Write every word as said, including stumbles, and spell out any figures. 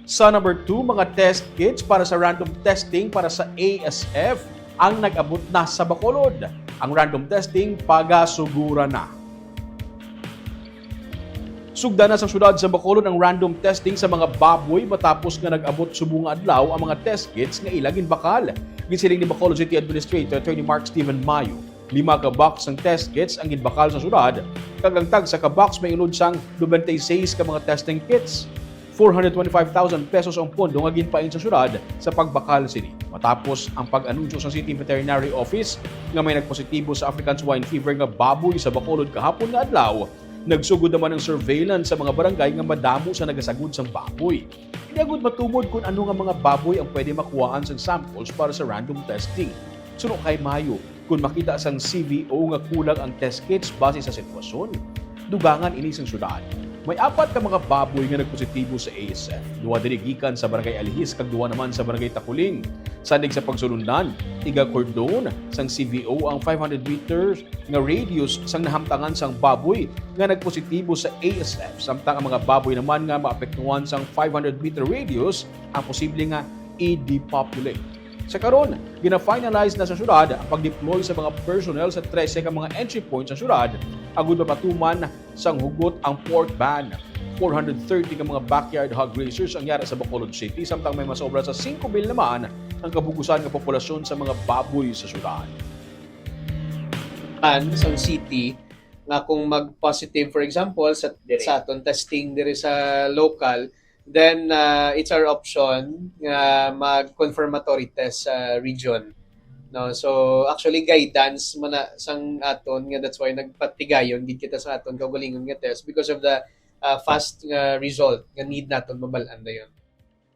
Sa number two, mga test kits para sa random testing para sa A S F ang nag-abot na sa Bacolod. Ang random testing pagasugura na. Sugda na sa siyudad sa Bacolod ang random testing sa mga baboy matapos nga nag-abot subong nga adlaw ang mga test kits nga ila ginbakal. Gisiling ni Bacolod City Administrator Attorney Mark Steven Mayo, lima ka box sang test kits ang ginbakal sa siyudad, kag ang tagsa ka box may unod sang nobenta y seis ka mga testing kits. Four hundred twenty-five thousand pesos ang pondo nga ginpain sa siyudad sa pagbakal sini. Matapos ang pag-anunsyo sa City Veterinary Office nga may nagpositibo sa African Swine Fever nga baboy sa Bacolod kahapon nga adlaw, nagsugod naman ang surveillance sa mga barangay nga madamo sa nagasagod sang baboy. Hindi agud matubod kung ano nga mga baboy ang pwede makuhaan sang samples para sa random testing. Suno kay Mayo, kung makita sang C V O nga kulang ang test kits base sa sitwasyon, dugangan ini sang syudad. May apat ka mga baboy nga nagpositibo sa A S F. Duha diri gikan sa Barangay Alihis kag duha naman sa Barangay Taculing. Sandig sa pagsulundan, iga-cordon sang C V O ang five hundred meters nga radius sang nahamtangan sang baboy nga nagpositibo sa A S F, samtang ang mga baboy naman nga maapektuhan sang five hundred meter radius ang posible nga i-depopulate. Sa karon, gina-finalize na sa syudad ang pag-deploy sa mga personnel sa trese ka mga entry points sa syudad agud mapatuman sang hugot ang pork ban. Four hundred thirty ka mga backyard hog raisers ang yara sa Bacolod City, samtang may masobra sa singko mil naman ang kabugusan nga populasyon sa mga baboy sa syudad. An sang city nga kung mag-positive, for example, sa, Dire. sa aton testing diri sa local, then uh, it's our option nga mag-confirmatory test sa region. No, so actually guidance man na sang aton nga, that's why nagpatigayon gid kita sa aton kaugalingon nga test because of the uh, fast nga result nga need naton mabal-an dayon.